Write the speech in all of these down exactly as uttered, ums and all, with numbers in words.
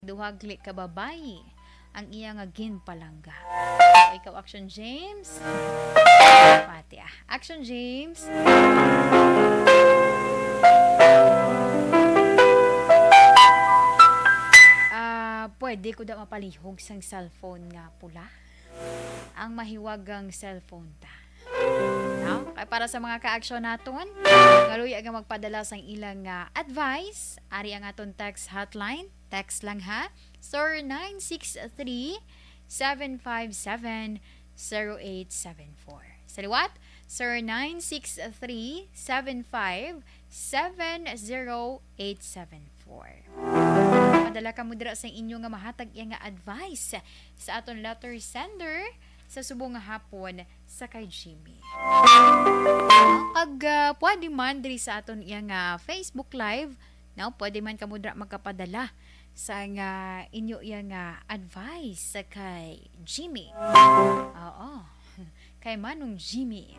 duha gali ka babayi ang iya nga ginpalangga. O ikaw, Action James? Pati, ah. Action James? Ah, pwede ko da mapalihog sang cellphone nga pula? Ang mahiwagang cellphone ta. No? Kay para sa mga ka-action naton, nga luya nga magpadala sang ilang, ah, advice, ari ang aton text hotline. Text lang, ha. Zero nine six three, seven five seven, zero eight seven four. Sa liwat, zero nine six three, seven five seven, zero eight seven four. Madala kamo dira sa inyo nga mahatag iya nga advice sa aton letter sender sa subong nga hapon sa kay Jimmy. Kag, ah, pwede man diri sa aton iya nga Facebook Live, no? Pwede man kamo dira magkapadala sa nga inyo iya nga advice sa kay Jimmy. Oo. Kay Manong Jimmy.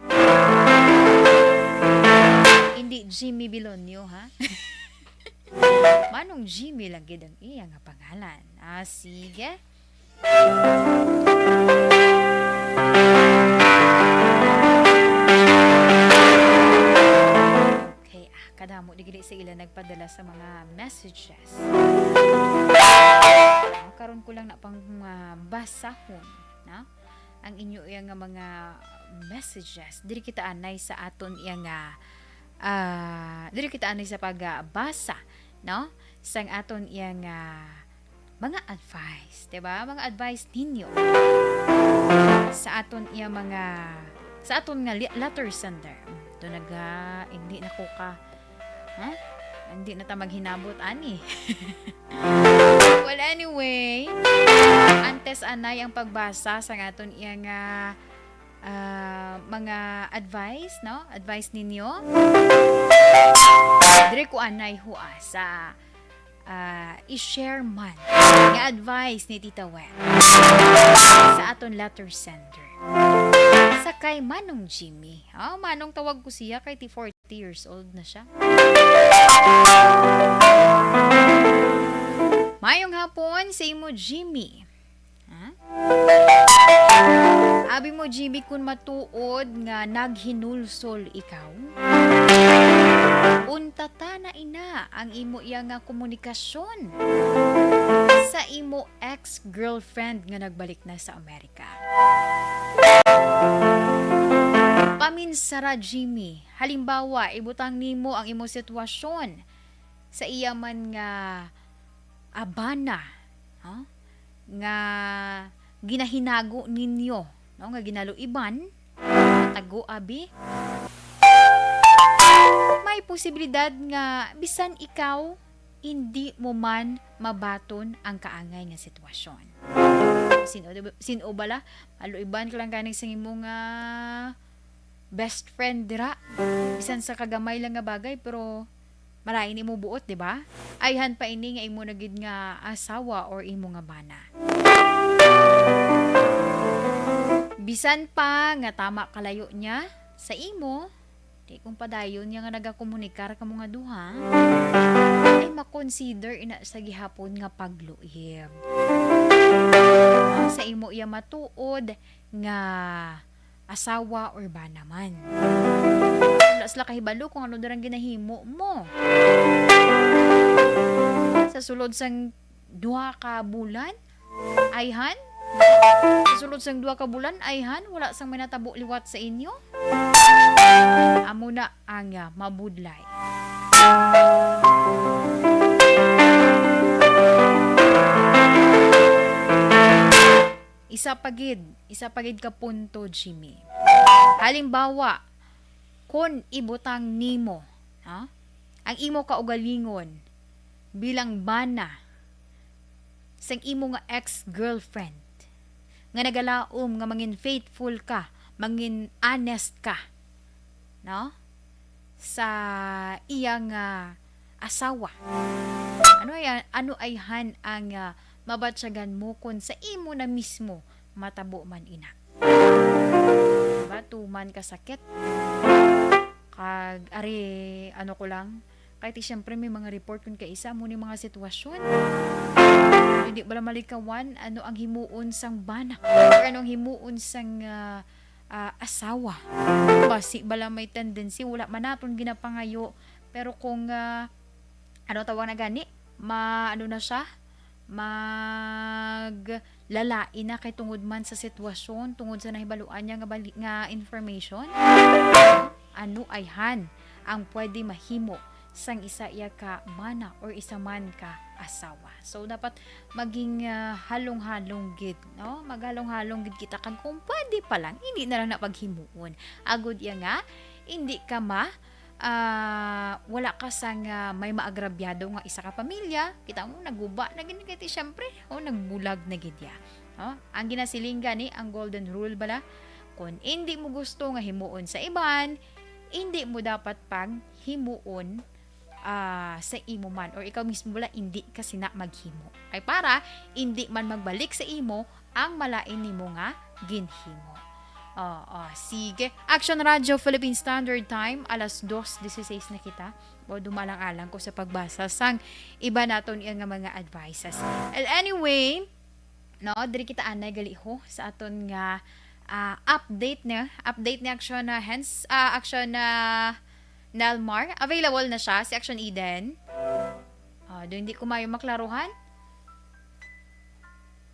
Hindi Jimmy Bilonyo, ha? Manong Jimmy lang gid ang iya nga pangalan. Ah, sige. Okay, ah, kadamo di gid sa ila nagpadala sa mga messages. Ah, karon ko lang na pang, ah, basahon, no? Ang inyo iya nga mga messages. Diri kita anay sa aton iya nga, ah, diri kita anay sa pagbasa, no? Sang aton iya nga mga advice, di ba? Mga advice ninyo sa aton iya mga, sa aton nga li-, letter sender. Ito naga, hindi na ko ka, ha? Hindi na ta maghinabot ani. Well, anyway, antes anay ang pagbasa sa aton iya nga, ah, mga advice, no? Advice ninyo. Dire ko anay hua sa, ah, i-share man nga advice ni Tita Wen sa aton letter sender. Sa kay Manong Jimmy. Ah, Manong tawag ko siya kay ti forty years old na siya. Mayong hapon sa imo, Jimmy. Ha? Abi mo, Jimmy, kun matuod nga naghinulsol ikaw, untata na ina ang imo iya nga komunikasyon sa imo ex-girlfriend nga nagbalik na sa Amerika. Paminsara, Jimmy. Halimbawa, ibutang nimo ang imo sitwasyon sa iya man nga abana, no? Nga ginahinago ninyo, no? Nga ginaluiban, tago abi. May posibilidad nga bisan ikaw, hindi mo man mabaton ang kaangay nga sitwasyon. Sin-o, sin-o bala? Maluiban ka lang gani sa imo nga best friend dira. Bisan sa kagamay lang nga bagay, pero marain imo buot, di ba? Ayhan pa ini nga imo na gid nga asawa or imo nga bana. Bisan pa nga tama kalayo niya sa imo, di kung padayon niya nga nagakomunikar kamo nga duha, ay makonsider ina sa gihapon nga pagluib. Sa imo iya matuod nga asawa or bana man. Wala sila kahibalo kung ano darang ginahimo mo. Sa sulod sang duha ka bulan, ayhan? Sa sulod sang duha ka bulan, ayhan? Wala sang may natabo liwat sa inyo? Amo na ang, ah, mabudlay. Isa pa gid, isa pa gid ka punto, Jimmy. Halimbawa, kon ibutang nimo, ha, ang imo kaugalingon bilang bana sang imo nga ex-girlfriend nga nagalaom nga mangin faithful ka, mangin honest ka, no? Sa iya nga asawa. Ano ay, ano ayhan ang, ah, mabatyagan mo kon sa imo na mismo matabo man ina? Diba? Tuman ka sakit. Kag, ari, ano ko lang, kay ti siyempre may mga report kun kaisa mo ni mga sitwasyon. Di bala malikawan ano ang himuon sang bana or ano ang himuon sang, ah, ah, asawa. Basi bala may tendency, wala man naton ginapangayo. Pero kung, ah, ano tawag na gani? Ma-, ano na siya? Maglalai na kay tungod man sa sitwasyon, tungod sa nahibaluan niya nga bali-, nga information. Ano ayhan ang pwede mahimo sang isa iya ka bana or isa man ka asawa? So, dapat maging, ah, halong-halong gid, no? Maghalong-halong gid kita kag kung pwede pa lang, hindi na lang na paghimuon. Agod iya nga, hindi ka ma-, ah, wala ka sang, ah, may maagrabyado nga isa ka pamilya. Kita mo, naguba na gid kay ti, syempre, o nagbulag na gid ya. Oh, ang ginasiling gani, ang golden rule bala, kung hindi mo gusto nga himuon sa iban, hindi mo dapat pag himuon, ah, sa imo man, or ikaw mismo bala hindi ka sina maghimo. Kay para hindi man magbalik sa imo ang malain nimo nga ginhimo. Oo, sige. Action Radio Philippine Standard Time, alas dos dieciséis na kita. O, dumalang-alang ko sa pagbasa sang iba naton iya nga mga advices. And anyway, no, diri kita anay gali ho sa aton nga, ah, update na, update ni Action na Hens, ah, Action na Nelmar. Available na siya, si Action Eden. Ah, do hindi ko mayo maklaruhan.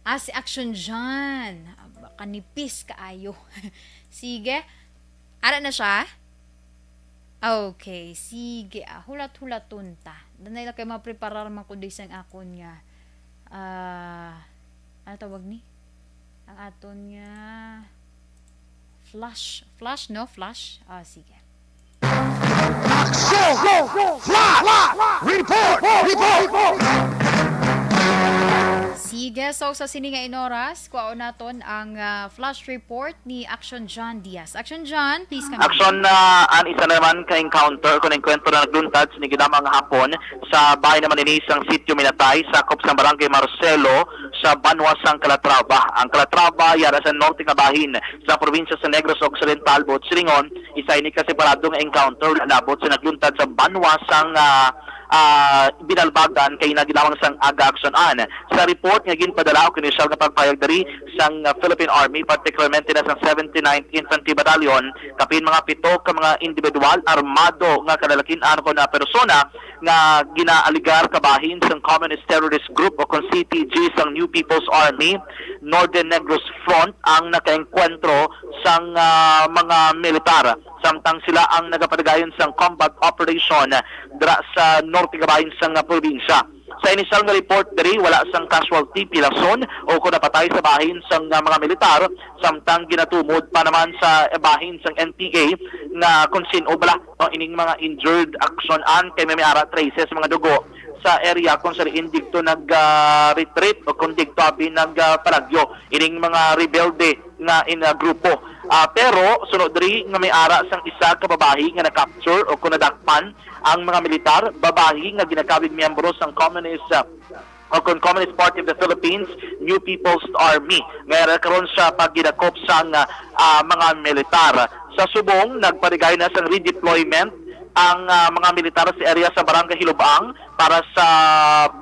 Ah, si Action John. Aba, kanipis kaayo. Sige. Ara na siya? Okay, sige. Ah, hulat-hulaton ta. Danay lang kay mapreparar man ko di sang akon nga, ah, ano tawag ni? Ang aton nga flash. Flash, no? Flash? Ah, sige. Action! Flash! Report! Report! Sige, so sa sini nga inoras, kuhaon naton ang, ah, flash report ni Action John Diaz. Action John, please come in. Action, ah, an isa na naman ka encounter kung enkwentro na nagluntad sa nigidamang hapon sa bahin naman ini sang Sitio Minatay, sakop sa Barangay Marcelo, sa banwa sang Calatrava. Ang Calatrava, yara sa norte nga bahin sa probinsya sa Negros Occidental, buot silingon, isa ini ka separado nga encounter labot sa nagluntad sa banwa sang, ah, ah, Binalbagan kay nagilawang sang aga aksyonan. Sa report nga ginpadala o kinisyal nga pagpayag diri sang, ah, Philippine Army, partikularmente na sang seventy-ninth Infantry Battalion, kapin mga pito ka mga individual armado nga kalalakin-an ko na persona nga ginaaligar kabahin sang Communist Terrorist Group o kon C T G sang New People's Army, Northern Negros Front ang nakaengkwentro sang, ah, mga militar, samtang sila ang nagapatigayon sang combat operation dira sa norte kabahin sang, ah, probinsya. Sa inisyal nga report diri, wala sang casualty, pilason, o kon napatay sa bahin sang, ah, mga militar, samtang ginatumod pa naman sa bahin sang N P A nga kon sin-o bala, no, ining mga injured aksyonan kay may, may ara traces mga dugo sa area kung sa diin digto nag, ah, retreat o kung digto abi nag, ah, palagyo ining mga rebelde nga in, ah, grupo. Ah, pero sunod diri nga may ara sang isa ka babayi nga na-capture o kung nadakpan ang mga militar, babayi nga ginakabig miyembro sang Communist, ah, o kon Communist Party of the Philippines, New People's Army, nga yara karon sa pagginakop sang, ah, mga militar. Sa subong, nagpaligay na sang redeployment ang, ah, mga militar sa area sa Barangay Hilubang para sa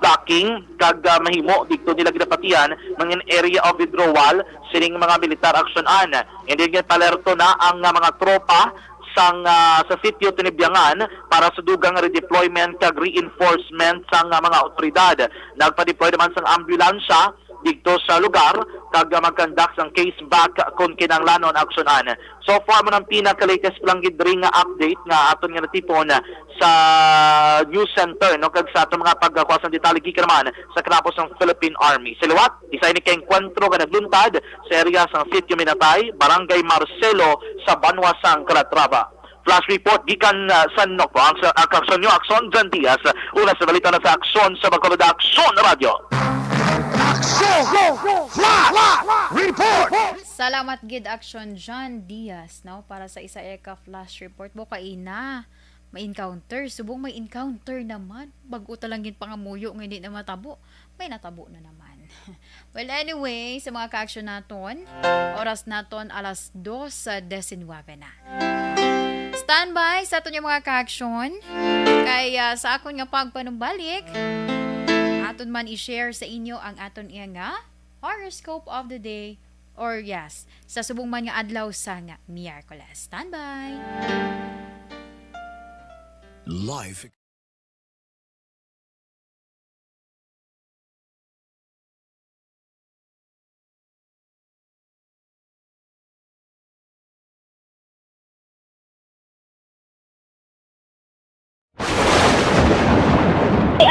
blocking kag, ah, mahimo didto nila ginapatihan mangin area of withdrawal sining mga militar aksyonan. Hindi nga palerto na ang, ah, mga tropa sang, ah, sa sitio Tinibiangan para sa dugang redeployment kag reinforcement sang, ah, mga awtoridad. Nagpa-deploy naman sang ambulansya didto sa lugar kag, ah, mag-conduct sang case back kon kinahanglanon aksyonan. So far, mo nang pinaka-latest lang gid diri nga update nga aton nga natipon sa news center, no, kag sa aton mga pagkuha sang detalye gikan naman sa kanapos sang Philippine Army. Sa liwat, isa ini ka engkwentro nga nagluntad sa area sang Sitio Minatay, Barangay Marcelo, sa banwa sang Calatrava. Flash report gikan, ah, sa Nokpo. Ang sa, ang Aksyon Nyo, Aksyon Jan Diaz. Una sa balita na sa Aksyon sa Bacolod, Aksyon Radyo. Aksyon! Flash report! Salamat gid, Aksyon Jan Diaz, no, para sa isa ka flash report mo kaina. May encounter. Subong may encounter naman. Bag-o ta lang gin pangamuyo nga hindi na matabo. May natabo na naman. Well, anyway, sa mga ka-action naton, oras naton alas dos diecinueve na. Standby sa aton yung mga ka-action. Kay, ah, sa akon nga pagpanumbalik, Aton man i-share sa inyo ang aton iya nga horoscope of the day, or yes, sa subong man nga adlaw sang Miyerkules. Standby! Life.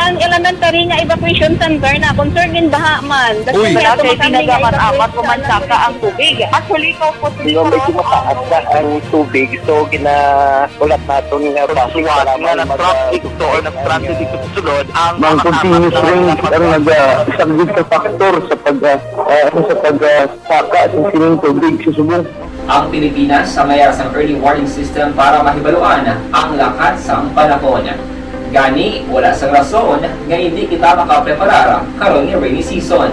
Ang elementary nga evacuation center na concern in baha man. Uy. Wala kay tinaga man amat ko man saka ang tubig. Actually, ko po. Di ba, medyo mataas na ang tubig, so ginahulat naton nga basi nga nag-traffic to or nag-transit dito sa sulod ang mga continuous rain ang nag-, ah, isa gid sa factor sa pag, ah, ah, ano, sa pag, ah, saka sa sining tubig sa subong. Ang Pilipinas sa mayar sang early warning system para mahibaluan ang lakat sang panahon. Gani, wala sang rason nga hindi kita makapreparar karon nga rainy season.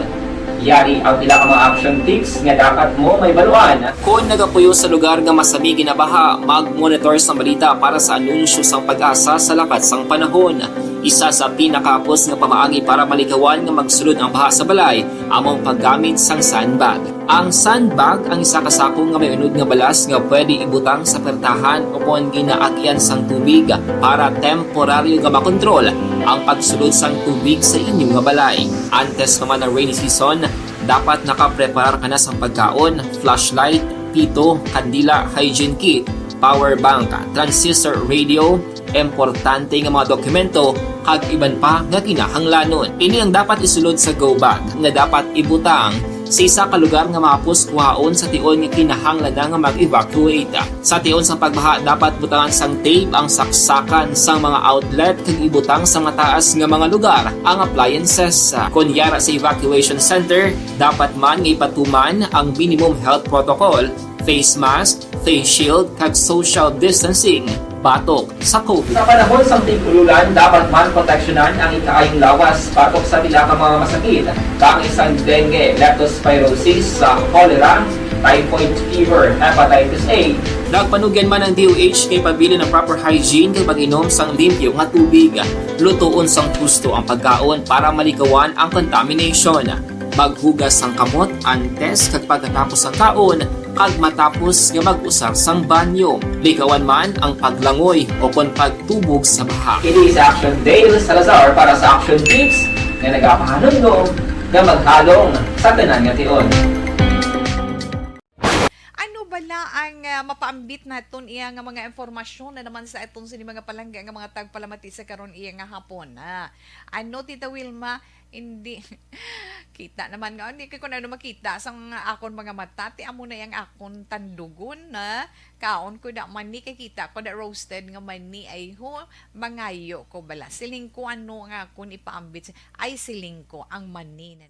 Yari ang pila ka mga action tips nga dapat mo mahibaluan. Kon nagapuyo sa lugar nga masami ginabaha, mag-monitor sang balita para sa anunsyo sang PAGASA sa lakat sang panahon. Isa sa pinakahapos nga pamaagi para malikawan nga magsulod ang baha sa balay amo ang paggamit sang sandbag. Ang sandbag ang isa ka sako nga may unod nga balas nga pwede ibutang sa pertahan ukon ginaagyan sang tubig para temporaryo nga makontrol ang pagsulod sang tubig sa inyo nga balay. Antes pa man ang rainy season, dapat nakapreparar ka na sang pagkaon, flashlight, pito, kandila, hygiene kit, power bank, transistor radio, importante nga mga dokumento, kag iban pa nga kinahanglanon. Ini ang dapat isulod sa go bag nga dapat ibutang sa isa ka lugar nga mahapos kuhaon sa tion nga kinahanglan na nga mag-evacuate. Sa tion sang pagbaha, dapat butangan sang tape ang saksakan sang mga outlet kag ibutang sa mataas nga mga lugar ang appliances. Kon yara sa evacuation center, dapat man nga ipatuman ang minimum health protocol, face mask, face shield, kag social distancing batok sa COVID. Sa panahon sang tig-ululan, dapat man proteksyonan ang ikaayong lawas batok sa pila ka mga masakit, kaangay sang dengue, leptospirosis, sa cholera, typhoid fever, hepatitis A. Nagpanugyan man ang D O H nga ipabilin ang proper hygiene kag pag-inom sang limpyo nga tubig. Lutoon sang husto ang pagkaon para malikawan ang contamination. Maghugas sang kamot antes kag pagkatapos sang kaon, kag matapos nga mag-usar sang banyo. Likawan man ang paglangoy ukon pagtubog sa baha. Ini si Action Dale Salazar para sa Action Tips nga nagapahanumdom nga maghalong sa tanan nga tion. Ano bala ang, ah, mapaambit naton iya nga mga impormasyon na naman sa aton sini mga palangga nga mga tagpalamati sa karon iya nga hapon, ah? Ano, Tita Wilma? Hindi. Kita naman nga, hindi ko na ano makita sa mga akon mga mata. Ti amo na yang akon tandugon na kaon ko da mani, kay kita ko da roasted nga mani. Ay ho, mangayo ko bala. Siling ko ano nga akon ipaambit. Ay, siling ko ang mani na.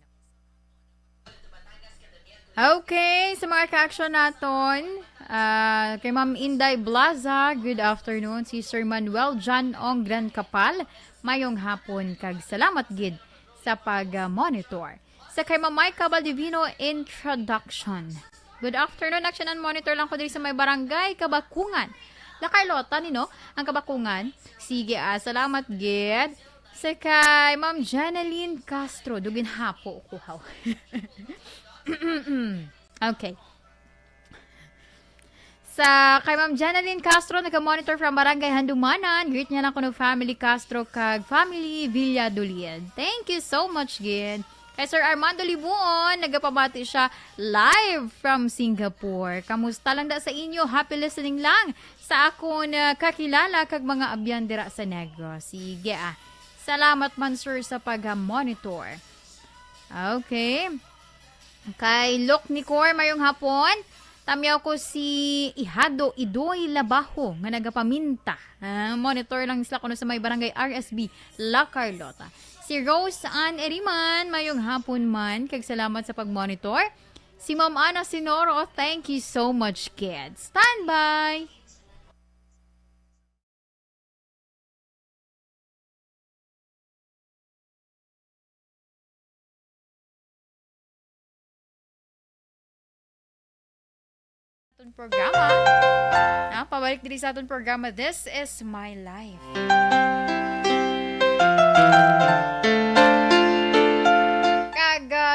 Okay, sa mga ka-action naton, ah, kay Ma'am Inday Blaza, good afternoon. Si Sir Manuel John Ong Gran Kapal, mayong hapon kag salamat gid sa pag-monitor. Sa kay Ma'am Micah Baldivino, introduction. Good afternoon, action and monitor lang ko diri sa may barangay Kabakungan. La Carlota, nino? Ang Kabakungan. Sige, ah, salamat gid. Sa kay Ma'am Janeline Castro, dugin hapo ko, haw. Okay. Sa kay Ma'am Janeline Castro, naga-monitor from Barangay Handumanan. Greet niya lang kuno family Castro kag family Villadolid. Thank you so much gid. Kay Sir Armando Libuon, nagapamati siya live from Singapore. Kamusta lang da sa inyo? Happy listening lang sa akon, ah, kakilala kag mga abyan dira sa Negros. Sige, ah. Salamat man, sir, sa pag-monitor. Okay. Kay Lok Nicor, mayong hapon. Tamyaw ko si Ihado Idoy Labaho nga nagapaminta. Ah, monitor lang sila kuno sa may barangay R S B La Carlota. Si Rose Ann Eriman, mayong hapon man, kag salamat sa pag-monitor. Si Ma'am Ana Sinoro, thank you so much, kids. Standby! Aton programa. Ah, pabalik diri sa aton programa, This is My Life.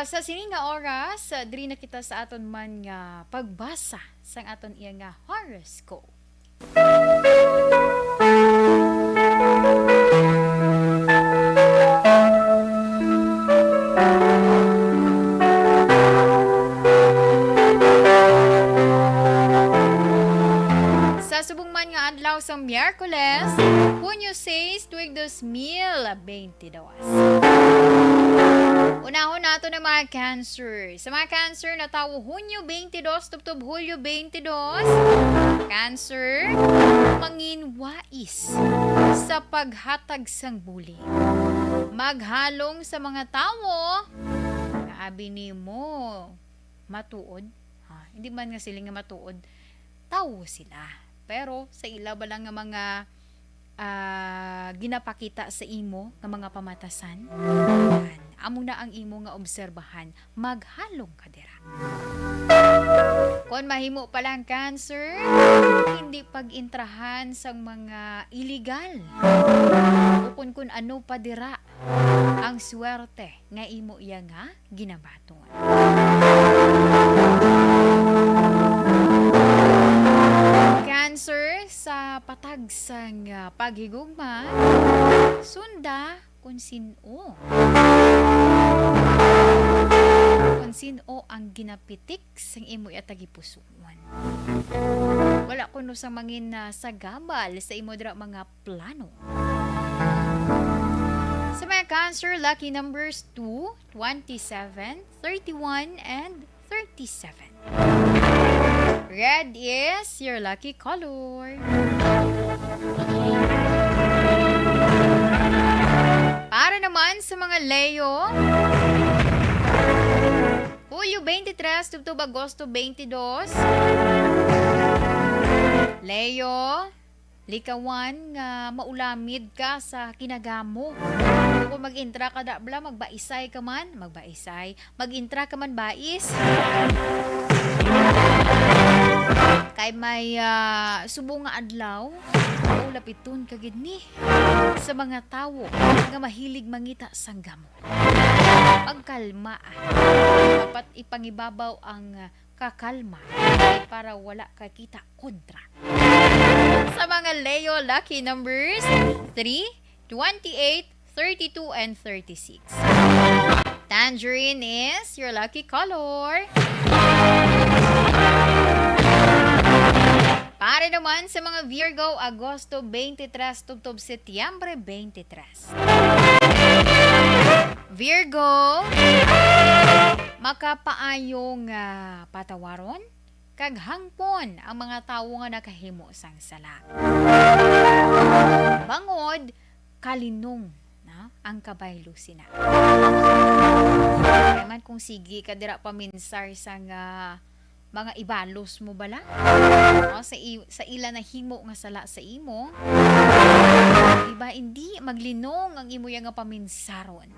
Sa sini nga oras, ah, diri na kita sa aton man nga pagbasa sang aton iya nga horoscope. Sa subong man nga adlaw sa Miyerkules, Hunyo sais, tuig dos mil bente dos. Unahon nato ang mga Cancer. Sa mga Cancer, natawo Hunyo bente dos tubtob Hulyo bente dos. Cancer, mangin wais sa paghatag sang bulig. Maghalong sa mga tawo nga abi nimo matuod. Ha, hindi man nga siling nga matuod, tawo sila. Pero sa ila ba lang nga mga, ah, ginapakita sa imo nga mga pamatasan? Yan. Amo na ang imo nga obserbahan. Maghalong ka dira. Kon mahimo pa lang, Cancer, hindi pag-intrahan sang mga iligal o kon, kun ano pa dira ang swerte nga imo iya nga ginabaton. Cancer, sa patag sang, ah, paghigugma, sunda kon sin-o. Kon sin-o ang ginapitik sang imo iya tagipusoon. Wala kuno sang mangin, ah, sagabal sa imo dira mga plano. Sa mga Cancer, lucky numbers two, twenty-seven, thirty-one, and thirty-seven. Red is your lucky color. Para naman sa mga Leo, Hulyo twenty-three tubtob Agosto twenty-two. Leo, likawan nga maulamid ka sa kinagamo. Kung mag-intra ka da bala, magbaisay ka man, magbaisay. Mag-intra ka man bais. Kay may, ah, subong nga adlaw, o lapiton ka gid ni sa mga tawo nga mahilig mangita sang gamot. Pagkalma, dapat ipangibabaw ang, ah, kakalma para wala ka kita kontra. Sa mga Leo, lucky numbers three, twenty-eight, thirty-two, and thirty-six. Tangerine is your lucky color. Para naman sa mga Virgo, Agosto twenty-three tubtob Setyembre twenty-three. Virgo, makapaayo nga patawaron kag hangpon ang mga tawo nga nakahimo sang sala. Bangod kalinong na ang kabaylo sina. Kay man kung sige ka dira paminsar sang mga ibalos mo bala, no, sa i-, sa ila nahimo nga sala sa imo, diba, hindi maglinong ang imo ya nga paminsaron.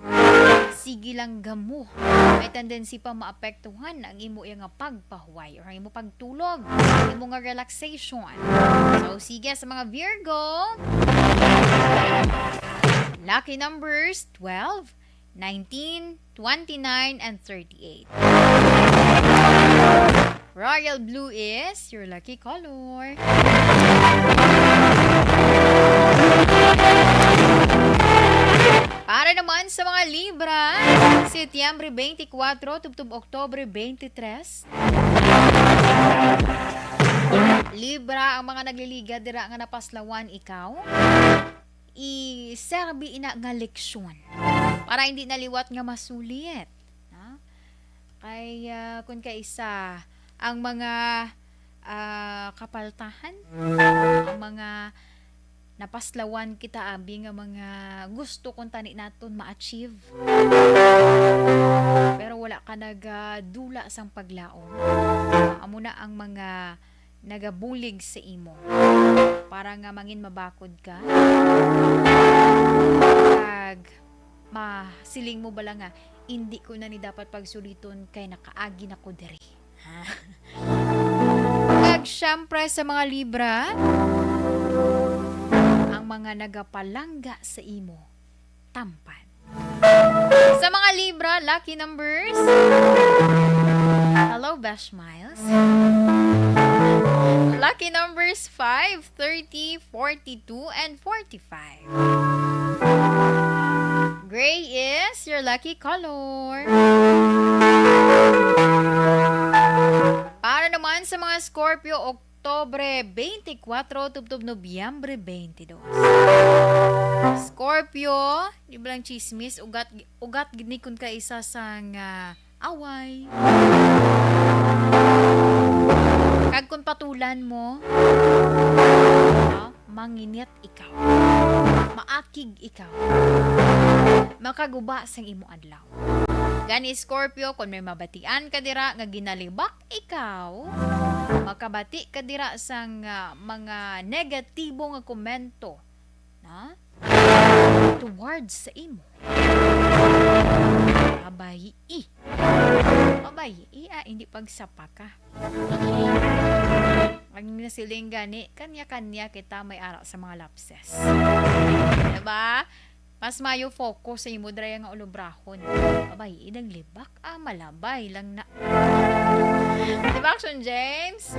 Sige lang gamo. May tendency pa maapektuhan ang imo ya nga pagpahuway or ang imo pagtulog, ang imo nga relaxation. So, sige sa mga Virgo. Lucky numbers, twelve, nineteen, twenty-nine, and thirty-eight. Royal blue is your lucky color. Para naman sa mga Libra, Setyembre twenty-four tubtob Oktubre twenty-three. Libra, ang mga nagliliga dira nga napaslawan ikaw, iserbi ina nga leksyon para hindi na liwat nga masulit, no? Kay, ah, kun kaisa ang mga, ah, kapaltahan, ang mga napaslawan kita abi nga mga gusto kuntani naton ma-achieve, pero wala ka nagadula sang paglaom, amo na ang mga nagabulig sa imo para nga mangin mabakod ka. Kag masiling mo bala nga, "Indi ko na ni dapat pagsuliton kay nakaagi na ko diri." Ha? Kag syempre sa mga Libra, ang mga nagapalangga sa imo, tampan. Sa mga Libra, lucky numbers. Hello, Best Smiles. Lucky numbers five, thirty, forty-two, and forty-five. Gray is your lucky color. Para naman sa mga Scorpio, Oktubre twenty-four tubtob Nobyembre twenty-two. Scorpio, di ba lang chismis, ugat, ugat gid ni kun kaisa sang away. Kag kung patulan mo, ah, manginit ikaw. Maakig ikaw. Makaguba sang imo adlaw. Gani, Scorpio, kung may mabatian ka dira nga ginalibak ikaw, makabati ka dira sang, ah, mga negatibo nga komento, na? Towards sa imo. Pabayi. Pabayi, ah, hindi pagsapa ka. Ang nasiling gani, kanya-kanya kita may ara sa mga lapses. Diba? Mas mayo focus sa imo dira nga ulobrahon. Abay, idaglibak, ah, malabay lang na. Diba, Action James?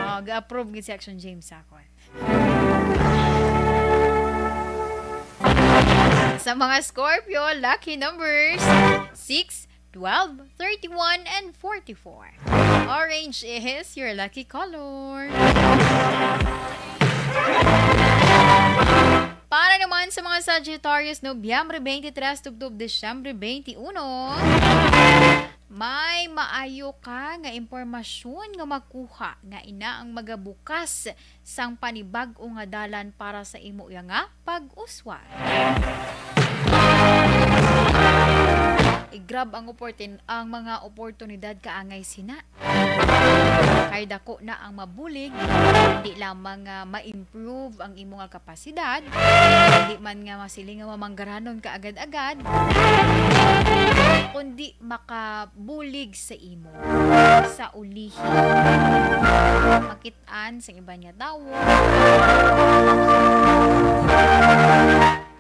Oh, ga-approve gid si Action James sa akon. Sa mga Scorpio, lucky numbers six, twelve, thirty-one, and forty-four. Orange is your lucky color. Para naman sa mga Sagittarius, Nobyembre twenty-three tubtob Disyembre twenty-one, may maayo ka nga impormasyon nga makuha nga ina ang magabukas sang panibag-o nga dalan para sa imo iya nga pag-uswag. I-grab ang oportun-, ang mga oportunidad kaangay sina. Kay dako na ang mabulig, hindi lamang nga ma-improve ang imo nga kapasidad, hindi man nga masiling nga mamanggaranon ka agad-agad, kundi makabulig sa imo, sa ulihi. Makit-an sa iban nga tawo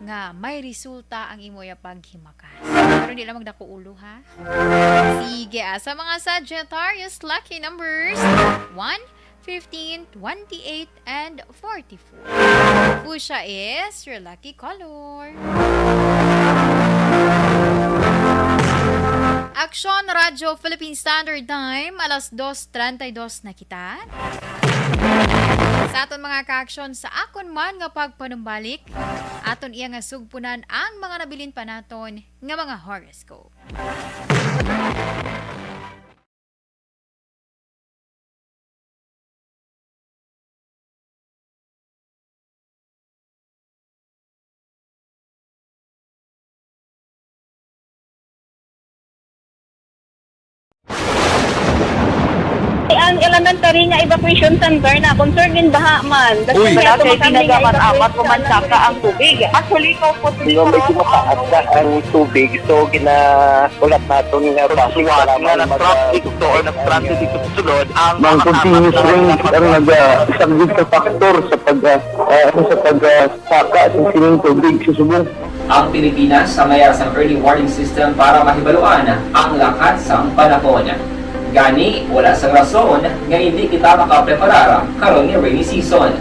nga may resulta ang imo ya paghimakas. Pero hindi lang magdako ulo, ha? Sige, ah, sa mga Sagittarius, lucky numbers one, fifteen, twenty-eight, and forty-four. Fuchsia is your lucky color. Aksyon Radyo Philippine Standard Time, alas dos treinta y dos na kita. Sa aton mga kaaksyon, sa akon man nga pagpanumbalik, aton iya nga sugpunan ang mga nabilin pa naton nga mga horoscope. Ang elementary nga evacuation center na concern din baha man. Uy. Wala kay tinaga man amat ko man saka ang tubig. Actually, ko po Pero medyo mataas na ang tubig, so ginaulat naton nga bus nga nag-traffic to or nag-transit dito sa sulod ang mga continuous rains ang naga-, isa gid ka factor sa pag, ah, ah, sa pag, ah, saka sa sining tubig sa subong. Ang Pilipinas sa may sang early warning system para mahibaluan ang lakat sang panahon. Gani, wala sang rason nga hindi kita makapreparar karon nga rainy season.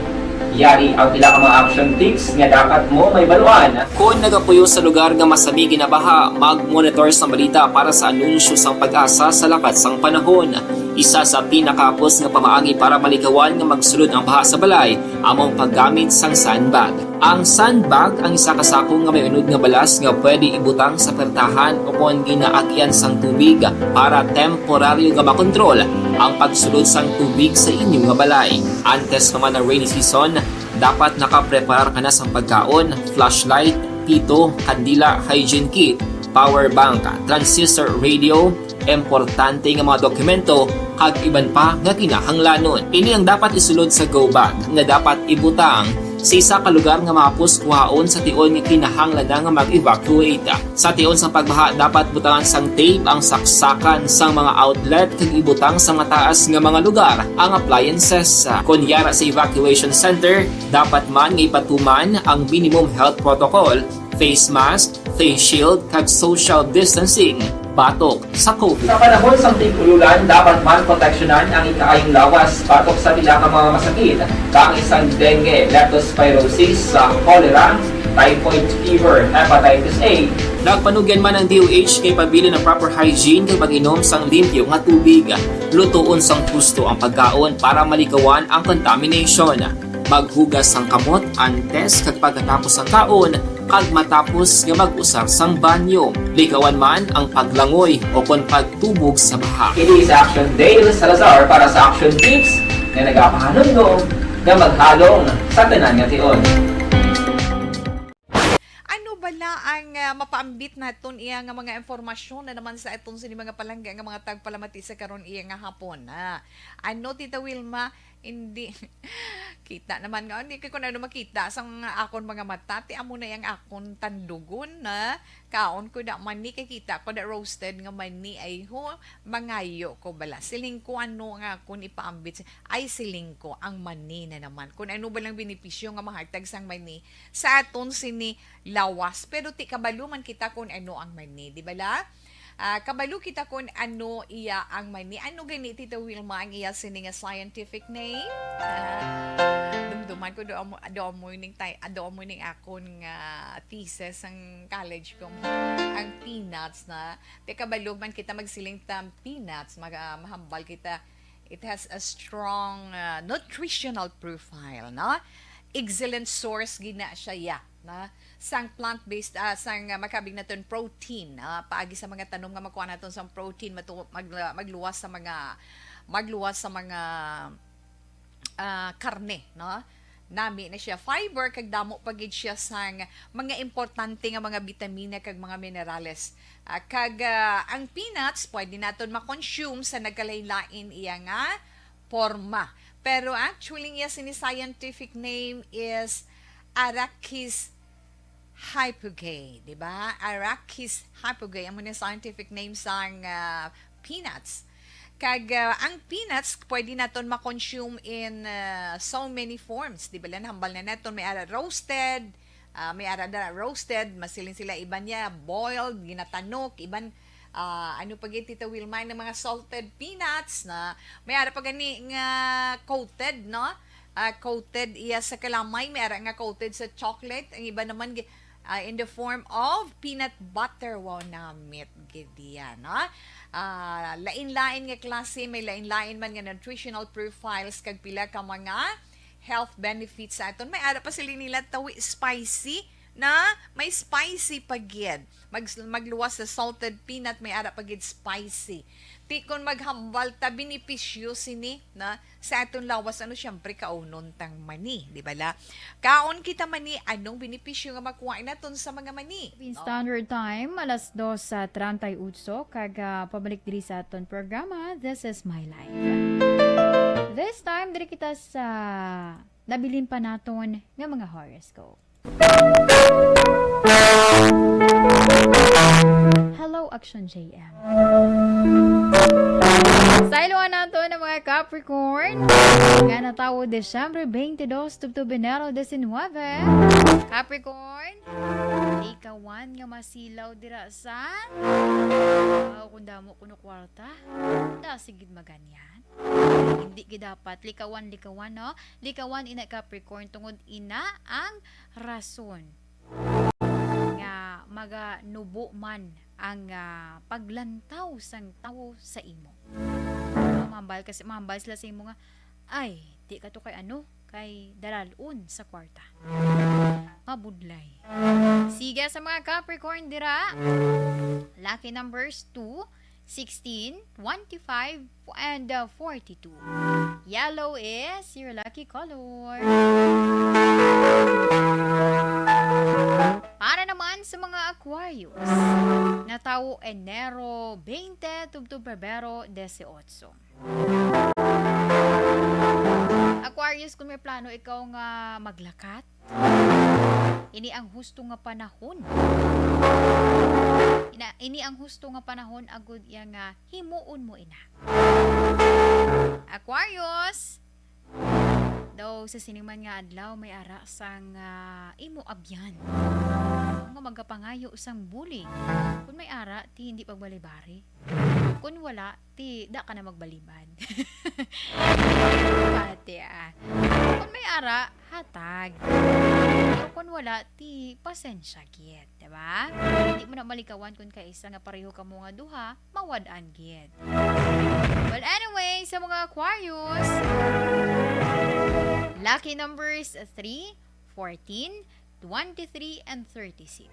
Yari ang pila ka mga action tips nga dapat mo mahibaluan. Kon nagapuyo sa lugar nga masami ginabaha, mag-monitor sang balita para sa anunsyo sang PAGASA sa lakat sang panahon. Isa sa pinakahapos nga pamaagi para malikawan nga magsulod ang baha sa balay amo ang paggamit sang sandbag. Ang sandbag ang isa ka sako nga may unod nga balas nga pwede ibutang sa pertahan o kon ginaagian sang tubig para temporaryo nga makontrol ang pagsulod sang tubig sa inyo nga balay. Antes pa man ang rainy season, dapat nakapreparar ka na sang pagkaon, flashlight, pito, kandila, hygiene kit, power bank, transistor radio, importante nga mga dokumento, kag iban pa nga kinahanglanon. Ini ang dapat isulod sa go bag nga dapat ibutang sa isa ka lugar nga mahapos kuhaon sa tion nga kinahanglan na nga mag-evacuate. Sa tion sang pagbaha, dapat butangan sang tape ang saksakan sang mga outlet kag ibutang sa mataas nga mga lugar ang appliances. Kon yara sa evacuation center, dapat man nga ipatuman ang minimum health protocol, face mask, face shield, kag social distancing batok sa COVID. Sa panahon sang tig-ululan, dapat man proteksyonan ang ikaayong lawas batok sa pila ka mga masakit, kaangay sang dengue, leptospirosis, sa cholera, typhoid fever, hepatitis A. Nagpanugyan man ang D O H kay pabilin ang proper hygiene kag pag-inom sang limpyo nga tubig. Lutoon sang husto ang pagkaon para malikawan ang contamination. Maghugas sang kamot antes kag pagkatapos sang kaon kag matapos nga mag-usar sang banyo. Likawan man ang paglangoy o kon pagtubog sa baha. Ini si Action Dale Salazar para sa Action Tips nga nagapahanumdom nga maghalong sa tanan nga tion. Ano bala ang ah, mapaambit naton iya nga mga impormasyon na naman sa aton sini mga palangga nga mga tagpalamati sa karon iya nga hapon? Ah, ano, Tita Wilma? Hindi kita naman nga hindi ko na ano makita sa mga akon mga mata, ti amo na yang akon tandugon na kaon ko da mani kay kita ko da roasted nga mani ay ho, mangayo ko bala. Siling ko ano nga akon ipaambit sa-, ay siling ko ang mani na naman. Kung ano ba lang benepisyo nga mahatag sang mani sa aton sini lawas. Pero ti kabalo man kita kung ano ang mani, di bala? Ah, kabalo kita kung ano iya ang mani. Ano gani, Tita Wilma, ang iya sini nga scientific name? Ah, dumduman ko do amo do amo ning tay do amo ning akon nga thesis sang college ko. Ang peanuts na. Ti kabalo man kita magsiling ta peanuts, mag, ah, mahambal kita. It has a strong ah, nutritional profile, no? Excellent source gina siya, ya, na sang plant-based, ah, sang ah, makabig naton protein, ah, paagi sa mga tanom nga makuha naton sang protein, matu- mag, magluwas sa mga magluwas sa mga ah, karne, no? Nami na siya fiber kag damo pa gid siya sang mga importante nga mga bitamina kag mga minerales. Ah, kag ah, ang peanuts pwede naton ma-consume sa nagkalain-lain iya nga porma. Pero actually, iya sini scientific name is Arachis hypogae, di ba? Arachis hypogae, amo ni scientific name sang ah, peanuts. Kag ah, ang peanuts pwede naton ma-consume in ah, so many forms, di ba? Nahambal na naton may ara roasted, ah, may ara na roasted, masiling sila iban niya boiled, ginatanok, iban ah, ano pa gid, Tita Wilma, ng mga salted peanuts na may ara pa gani nga coated, no? Ah, coated iya sa kalamay, may ara nga coated sa chocolate, ang iba naman gi- ah, in the form of peanut butter. Wow, namit gid iya, no? Ah, lain-lain nga klase, may lain-lain man nga nutritional profiles kag pila ka mga health benefits sa aton. May ara pa sila nila tawi spicy na may spicy pa gid. Mag, magluwas sa salted peanut, may ara pa gid spicy. Ti kon maghambal ta benepisyo sini na sa aton lawas, ano, siyempre kaunon tang mani, di ba la? Kaon kita mani, anong benepisyo nga makuha naton sa mga mani? Philippine Standard Time, alas dos sa treinta y ocho, kag ah, pabalik diri sa aton programa, This is My Life. This time, diri kita sa nabilin pa naton nga mga horoscope. Hello, Action J M. Sa iluhan nato ng mga Capricorn, nga natawo Disyembre twenty-dos tubtob Enero diecinueve. Capricorn, ikawan nga masilaw dira sa, wow, kung damo kuno kwarta, da sigid maganyan. Hindi gid dapat likawan-likawan, no? Likawan ina Capricorn tungod ina ang rason nga maganubo man ang ah, paglantaw sang tawo sa imo. Mambal kasi mambal sila sa imo nga, ay, di ka to kay ano, kay dalalon sa kwarta. Mabudlay. Sige sa mga Capricorn dira. Lucky numbers two, sixteen, twenty-five, and uh, forty-two. Yellow is your lucky color. Para naman sa mga Aquarius, natawo Enero twenty tubtob Pebrero dieciocho. Aquarius, kung may plano ikaw nga maglakat, ini ang husto nga panahon. Ina, ini ang husto nga panahon agud iya nga himuon mo ina. Aquarius, daw sa sini man nga adlaw may ara sang ah, imo abyan. nga magapangayo sang bulig. Kun may ara, ti hindi pagbalibari. Kun wala, ti da ka na magbalibad. Pati, ah. Kun may ara, hatag. Pero kun wala, ti pasensya gid, di ba? Hindi mo na malikawan kun kaisa nga pareho kamo nga duha, mawad-an gid. Well, anyway, sa mga Aquarius, lucky numbers three, fourteen, twenty-three, and thirty-six.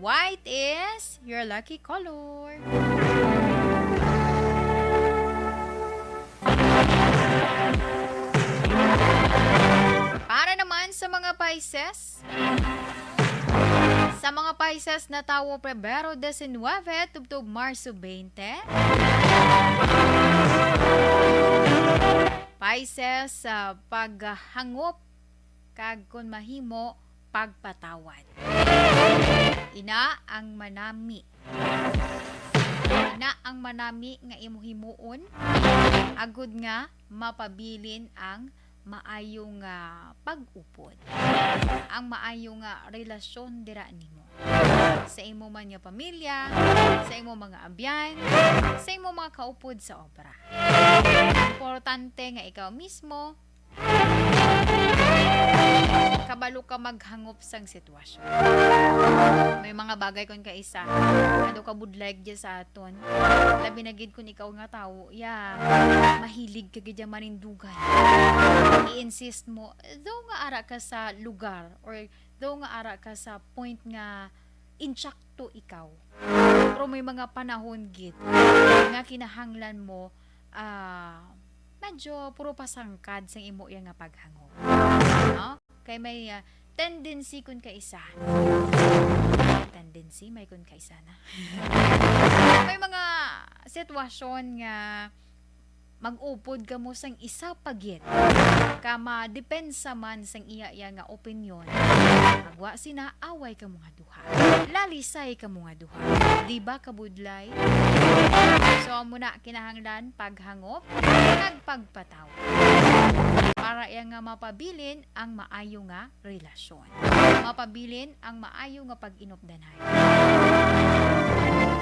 White is your lucky color. Para naman sa mga Pisces, sa mga Pisces na tawo Pebrero diecinuebe tubtob Marso twenty, Pisces, ah, paghangop kag kun mahimo, pagpatawad. Ina ang manami. Ina ang manami nga imo himuon, agud nga mapabilin ang maayo nga pag-upod, ang maayo nga relasyon dira nimo, sa imo man nga pamilya, sa imo mga abyan, sa imo mga kaupod sa obra. Importante nga ikaw mismo kabalo ka maghangop sang sitwasyon. May mga bagay kon kaisa nga daw kabudlay gid sa aton. Labi na gid kun ikaw nga tawo, ya, mahilig ka gid ya manindugan. I-insist mo, though nga ara ka sa lugar or though nga ara ka sa point nga insakto ikaw. Pero may mga panahon gid nga kinahanglan mo, ah, medyo puro pasangkad sang imo iya nga paghangop. No? Kay may, ah, tendency kun kaisa. Tendency, may kun kaisa na. May mga sitwasyon nga mag-upod kamo sang isa pa gid ka madepensa man sang iya-iya nga opinyon. Agwa sina, away kamo nga duha. Lalisay kamo nga duha. Di ba kabudlay? So, amo na kinahanglan paghangop kag pagpatawad para iya nga mapabilin ang maayo nga relasyon. Mapabilin ang maayo nga pag-inupdanay.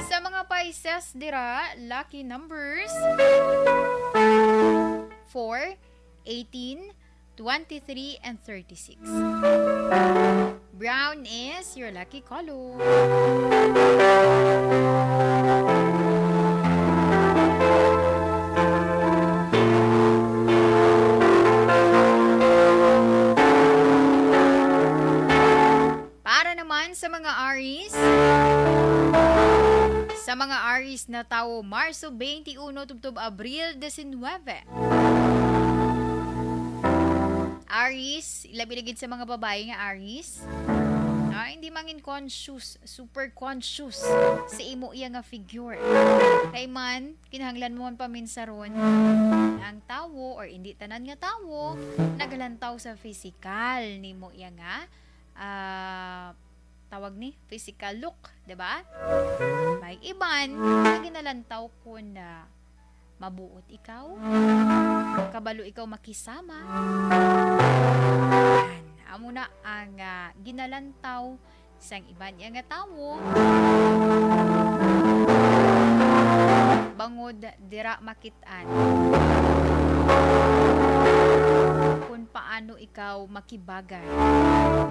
Sa mga Pisces dira, lucky numbers four, eighteen, twenty-three, and thirty-six. Brown is your lucky color. Para naman sa mga Aries, sa mga Aries na tawo Marso twenty-one tubtob Abril diecinuebe. Aries, labi na gid sa mga babayi nga Aries. Ah, hindi mangin conscious, super conscious sa imo iya nga figure. Kay man, kinahanglan mo man paminsaron ang tawo or hindi tanan nga tawo nagalantaw sa physical nimo iya nga, ah, tawag ni physical look, di ba? May iban nga ginalantaw kun, ah, mabuot ikaw, kabalo ikaw makisama. Yan. Amo na ang, ah, ginalantaw sang iban iya nga tawo. Bangod dira makit-an kung paano ikaw makibagay,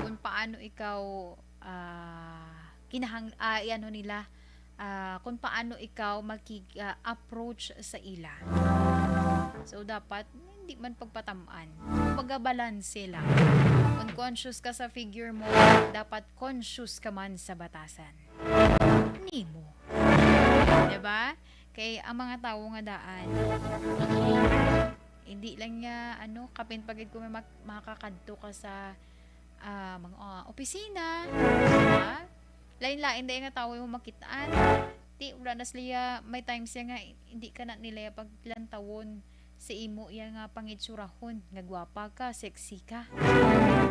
kung paano ikaw, ah, kinahang-, ah, i-ano nila, ah, kung paano ikaw makig-, ah, approach sa ila. So, dapat hindi man pagpatam-an. Kumbaga, balanse lang. Kung conscious ka sa figure mo, dapat conscious ka man sa batasan nimo. Diba? Kay ang mga tawo nga daan, hindi lang nga, ano, kapin pagid kung may mak-, makakadto ka sa, ah, mga, ah, opisina, diba? Lain-lain day nga tawo yung makitaan. Ti, wala na sila, may times siya nga, hindi ka na nila paglantawon sa imo iya nga pangitsurahon, nga gwapa ka, sexy ka.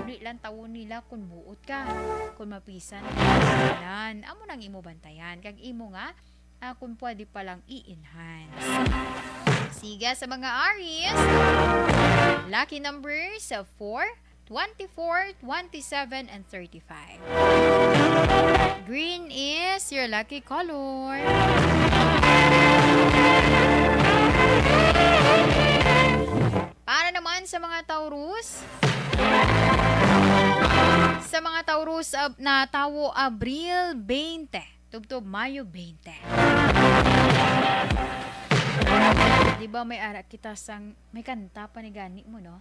Di lang tawon nila kung buot ka, kung mapisan ka. Nan, amo nang imo bantayan, kag imo nga, ah, kung pwede pa lang i-enhance. Siga sa mga Aries, lucky numbers four, twenty-four, twenty-seven, and thirty-five. Green is your lucky color. Para naman sa mga Taurus, sa mga Taurus, ab-, na tawo Abril twenty, tubtob Mayo twenty. Di ba may ara kita sang, may kanta pa ni gani mo, no?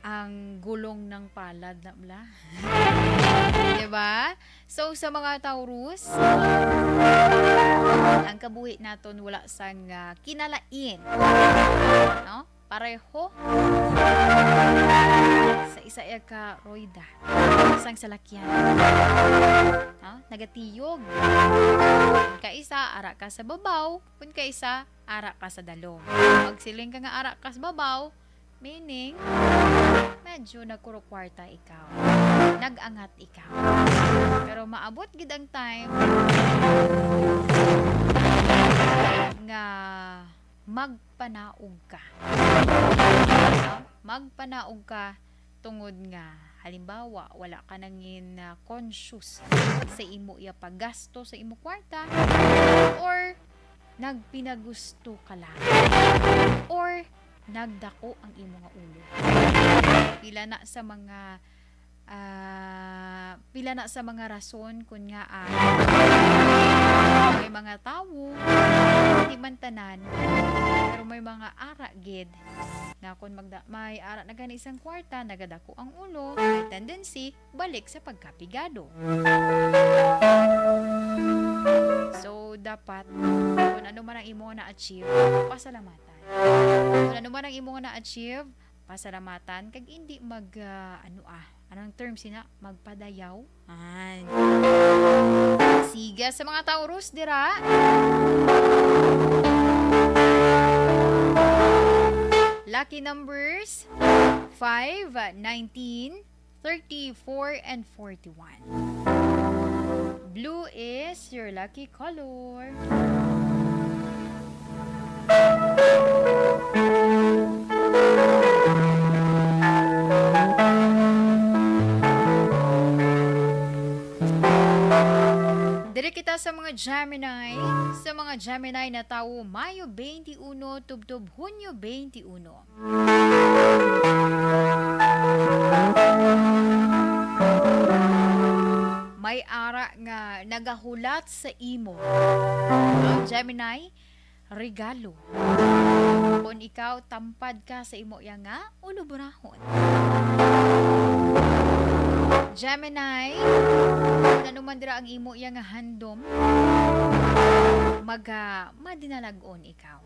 Ang gulong ng palad na bla. Di ba? So, sa mga Taurus, ang kabuhi naton wala sang, ah, kinalain. No? Pareho sa isa iya ka royda sang salakyan. No? Nagatiyog. Kun kaisa, ara ka sa babaw. Kun kaisa, ara ka sa dalom. Pag siling ka nga ara ka sa babaw, meaning, medyo nagkurukwarta ikaw. Nag-angat ikaw. Pero maabot gid ang time nga magpanaog ka. Magpanaog ka tungod nga, halimbawa, wala ka nangin, ah, conscious sa imo iya paggasto sa imo kwarta, or nagpinagusto ka lang, or nagdako ang imo nga ulo. Pila na sa mga, ah, pila na sa mga rason kun nga, ah, may mga tawo, hindi man tanan, pero may mga ara gid nga kun magda-, may ara na gani isang kwarta, nagadako ang ulo, may tendency balik sa pagkapigado. So, dapat, kung ano man ang imo na-achieve, pasalamatan. Kung ano man ang imo na-achieve, pasalamatan. Kag hindi mag, ah, ano ah, anong term sina? Magpadayaw? An. Sige, sa mga Taurus dira. Lucky numbers, five, nineteen, thirty-four, and forty-one. Blue is your lucky color. Diri kita sa mga Gemini. Sa mga Gemini na tawo, Mayo twenty-one tubtob Hunyo twenty-one. May ara nga nagahulat sa imo. Ang Gemini, regalo. Kon ikaw, tampad ka sa imo iya nga ulubrahon. Gemini, kung ano man dira ang imo iya nga handom, maga-, madinalag-on ikaw.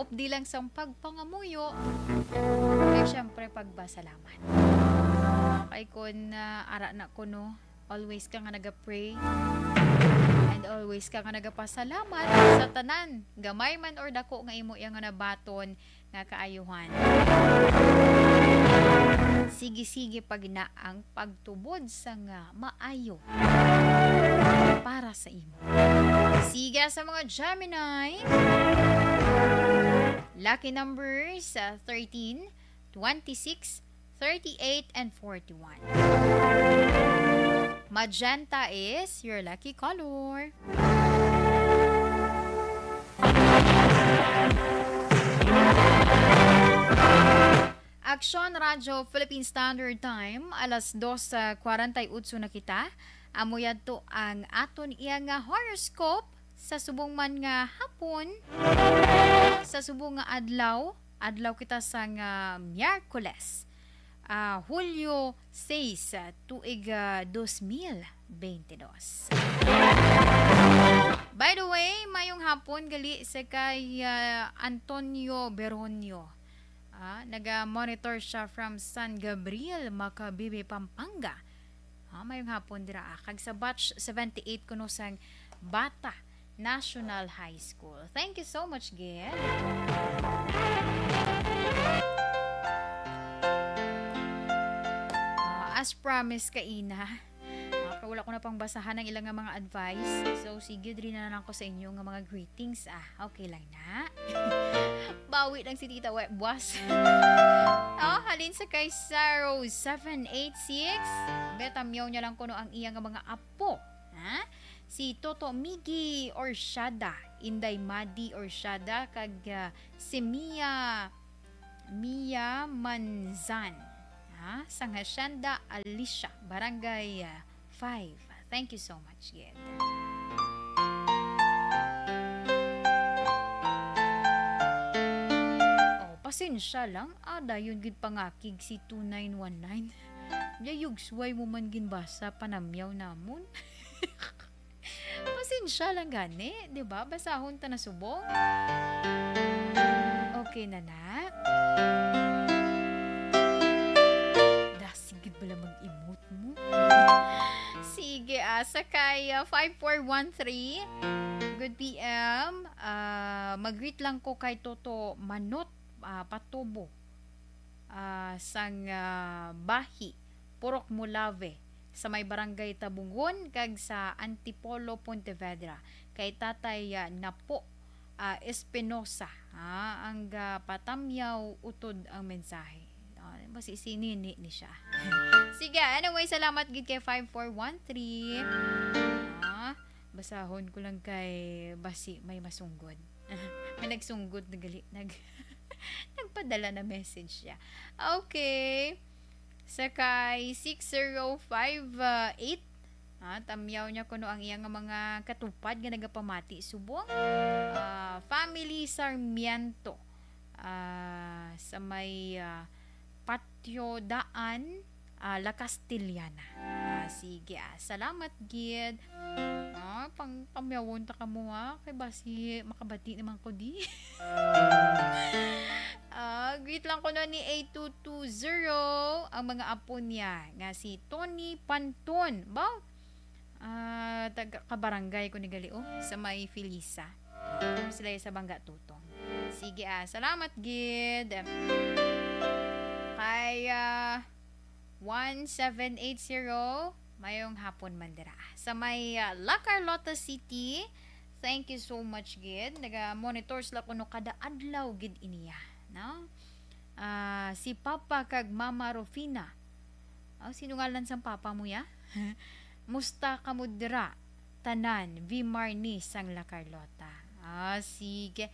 Updi lang sang pagpangamuyo, kay siyempre pagpasalamat. Kay kun, ah, ara na kuno, always ka nga naga-pray, and always ka nga nagapasalamat sa tanan, gamay man or dako nga imo iya nga nabaton nga kaayuhan. Sige-sige pa gid na ang pagtubod sa nga maayo para sa imo. Sige sa mga Gemini. Lucky numbers, ah, thirteen, twenty-six, thirty-eight, and forty-one. Magenta is your lucky color. Aksyon Radyo Philippine Standard Time, alas dos sa kwarenta y otso na kita. Amo yadto ang aton iya nga horoscope sa subong man nga hapon, sa subong nga adlaw, adlaw kita sang, ah, Miyerkules, ah, Hulyo sais, ah, tuig, ah, dos mil bente dos. By the way, mayong hapon gali sa kay, ah, Antonio Beronio. Ah, naga-monitor siya from San Gabriel, Macabibe, Pampanga. Ah, mayong hapon dira, ah. Kag sa batch seventy-eight kuno sang Bata National High School. Thank you so much, Ged. Ah, as promised kaina, ah, kay wala ko na pang basahan ang ilang nga mga advice. So, sige, diri na lang ko sa inyo nga mga greetings, ah. Okay lang na? Pawi lang si Tita Wet Buas. Oh, halin sa kay Saro seven eight six. Betamyaw niya lang kuno ang iya nga mga apo. Ha? Si Toto Miggy Orshada, Inday Madi Orshada, kag, ah, si Mia, Mia Manzan. Ha? Sang Hacienda Alicia, Barangay, ah, five. Thank you so much, gid. Oh, pasensya lang. Ah, dayon gid pangakig si two nine one nine. Yayugsway mo man ginbasa, panamyaw namon. Pasensya lang gani, di ba? Basahon ta na subong. Okay na na. Da, sige bala mag-emote mo. Sige, ah, sa kay, ah, five four one three. Good P M. Ah, mag-greet lang ko kay Toto Manot, ah, Patubo, ah, sang, ah, Bahi, Purok Mulave, sa may Barangay Tabungon, kag sa Antipolo, Pontevedra, kay Tatay, ah, Napo, ah, Espinosa, ah, ang gapatamyaw utod ang mensahe. Ah, basi si Nini ni siya. Sige, anyway, salamat gid kay five four one three. Ah, basahon ko lang kay basi may masunggod. May nagsunggod na gali, nag-, nagpadala na message siya. Okay. Sa kay six zero five eight, ah, tamyaw niya kuno ang iya nga mga katupad nga nagapamati subong, ah, family Sarmiento, ah, sa may, ah, Patio Daan, ah, La Castellana. Ah, sige, ah. Salamat gid. Ah, pang tamyawon ta kamo, ha, kay basi makabati naman ko di. Ah, greet lang ko no ni eight two two zero, ang mga apo niya nga si Tony Panton. Ba? Ah, taga kabarangay ko ni gali, oh, sa may Felisa. Sila sa Bangga Tutong. Sige, ah, salamat gid. Kay, ah, one seven eight zero, mayong hapon man dira. Sa may, ah, La Carlota City, thank you so much gid. Naga-monitor sila kuno kada adlaw gid iniya, no? Ah, si Papa kag Mama Rufina. Oh, sino ngalan sang papa mo ya? Musta kamo dira? Tanan, V Marnie sang La Carlota. Ah, sige.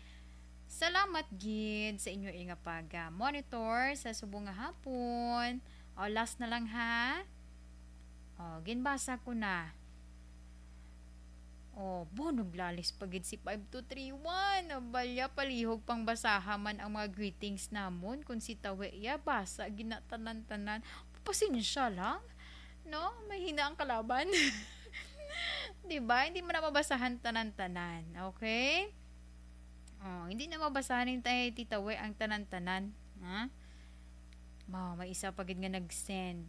Salamat gid sa inyo nga pag, ah, monitor sa subong nga hapon. O, last na lang, ha. O, ginbasa ko na. O, bo, naglalis pa gid si five two three one. Abalya, palihog pang basaha man ang mga greetings namon. Kung si Tawe, ya, basa gid na tanan-tanan. Pasensya lang. No? Mahina ang kalaban. Di ba? Hindi mo na mabasahan tanan-tanan. Okay? Oh, hindi na mabasahan ni Tay Tita We ang tanan-tanan. Ha? Ma, may isa pa gid nga nag-send.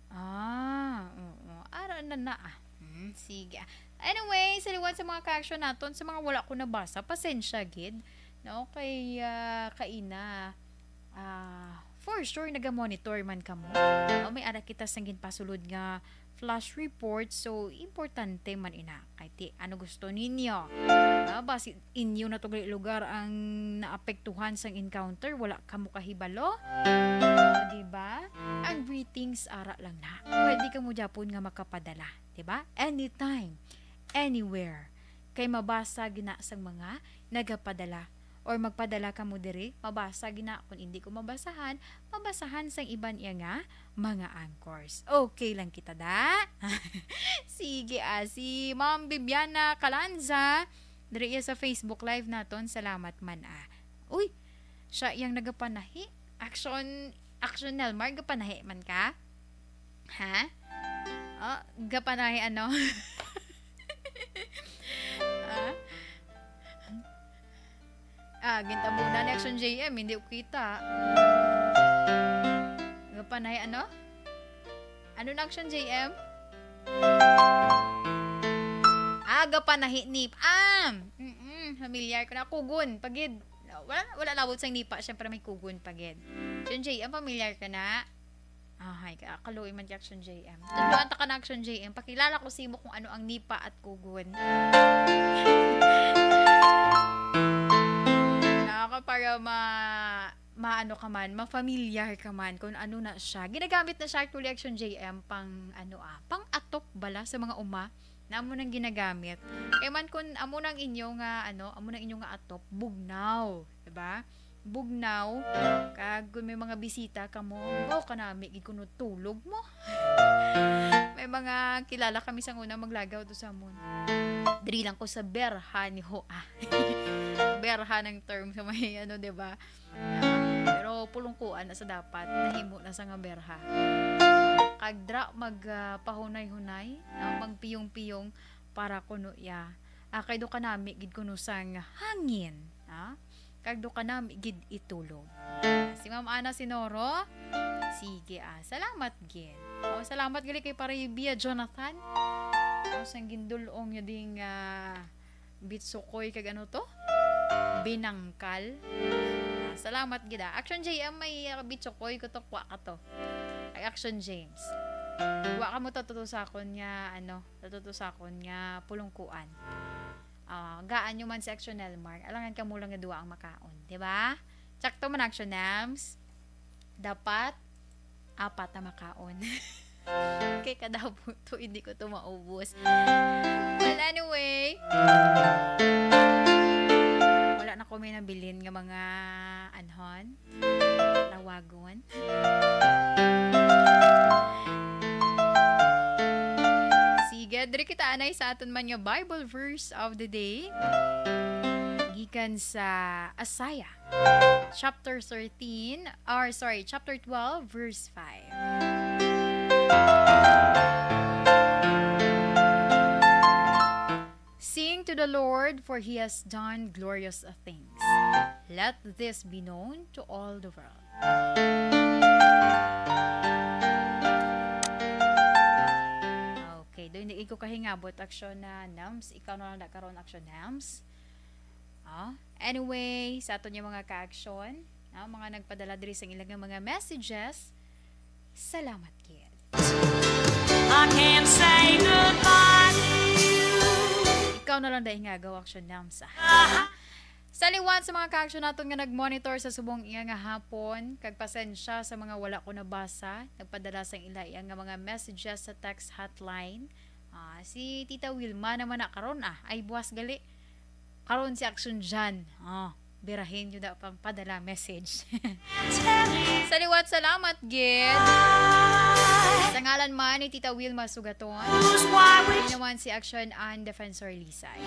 Ah, oo. Ara na na, ah. Hmm, sige, ah. Anyway, sa liwat sa mga ka-action naton, sa mga wala ko nabasa, pasensya gid. No? Kay, ah, kaina, ah, for sure, naga-monitor man kamo. No? May ara kita sang ginpasulod nga flash report, so importante man ina. Kay ti, ano gusto ninyo? Ah, basi inyo na to gali lugar ang naapektuhan sang encounter, wala kamo kahibalo? O, di ba? Ang greetings, ara lang na. Pwede kamo gyapon nga makapadala, di ba? Anytime, anywhere. Kay mabasa gina sang mga nagapadala or magpadala kamo diri, mabasa gina. Kung hindi ko mabasahan, mabasahan sang iban iya nga mga anchors. Okay lang kita, da? Sige, ah, si Ma'am Bibiana Calanza, diri iya sa Facebook Live naton. Salamat man, ah. Uy, siya yang nagapanahi. Action, Action Nelmar, gapanahi man ka? Ha? Oh, gapanahi ano? Ah? Ah, gintabunan ni Action J M, hindi ko kita. Gapanahi ano? Ano na Action J M? Ah, gapanahi ni. Ah! Mm-mm, familiar ko na. Kugon, pagid. Wala, wala labot sang nipa, syempre may kugon pagid. Action J M, familiar ka na? Ahay, ka-, kaluoy man kay Action J M. Tudloan ta ka na, Action J M. Pakilala ko sa imo kung ano ang nipa at kugon. Para ma maano ka man, ma-familiar ka man kung ano na siya. Ginagamit na siya actually, Action J M, pang ano, ah, pang atop bala sa mga uma na amo nang ginagamit. Kay man kung amo nang inyo nga ano, amo nang inyo nga atop, bugnaw, di ba? Bugnaw, kag kung may mga bisita kamo, "Wow, kanami gid kuno tulog mo." May mga kilala kami sa una maglagaw to sa amon. Diri lang ko sa berha ni ho, ah. Berha ng term sa may ano, di ba? Pero pulungkuan na sa dapat, nahimo na sa nga berha. Kag dra mag, ah, pahunay-hunay, ah, magpiyong-piyong para kuno iya. Ah, kay do kanami gid kuno sang hangin, ah. Kag do kanami gid itulog. Ah, si Ma'am Ana Sinoro, sige, ah, salamat gid. Oh, salamat gali kay Pare Bia Jonathan. Oh, sang gindulong niya ding, ah, bitsukoy kag ano to? Binangkal. Ah, salamat gid, ah. Action J M, may, ah, bitsukoy ko to, kwa ka to. Ay, Action James. Wa ka mo tatuto sa akon nga, ano, tatuto sa akon nga pulungkuan. Ah, gaan nyo man si Action Elmar. Alangan ka mo lang nga duwa ang makaon, di ba? Sakto man, Action Nams. Dapat apat na makaon. Kay kada buto, hindi ko to maubos. Well, anyway, wala na ko may nabilin nga mga anhon, lawagon. Sige, diri kita anay sa aton man nga Bible verse of the day. Gikan sa Isaiah chapter thirteen, or sorry, chapter twelve, verse five. Sing to the Lord, for he has done glorious things. Let this be known to all the world. Okay, doon di ko kahingabot, Action na Nams. Ikaw na lang na karon, Action Nams. Ah, anyway, sa aton yung mga ka-action, ah, mga nagpadala diri sa ilang mga messages, salamat gid. I can't say goodbye to you. Ikaw na lang dahil nga agaw, Action Nams, ah. Sa liwat sa mga ka-action naton nga nag-monitor sa subong iya nga hapon, kag pasensya sa mga wala ko nabasa, nagpadala sang ila iya nga mga messages sa text hotline. Ah, si Tita Wilma naman na karon, ah, ay buwas gali. Karon si Action Jan. Ah, birahin nyo daw pang padala message. Sa liwat, salamat gid. Sa ngalan man ni Tita Wilma Sugaton, naman si Action and Defensor Lisay.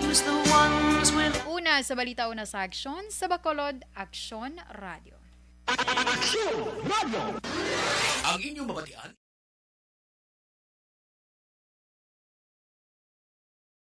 Una sa balita, una sa aksyon, sa Bacolod, Aksyon Radio. Aksyon Radio. Ang inyong mabatian.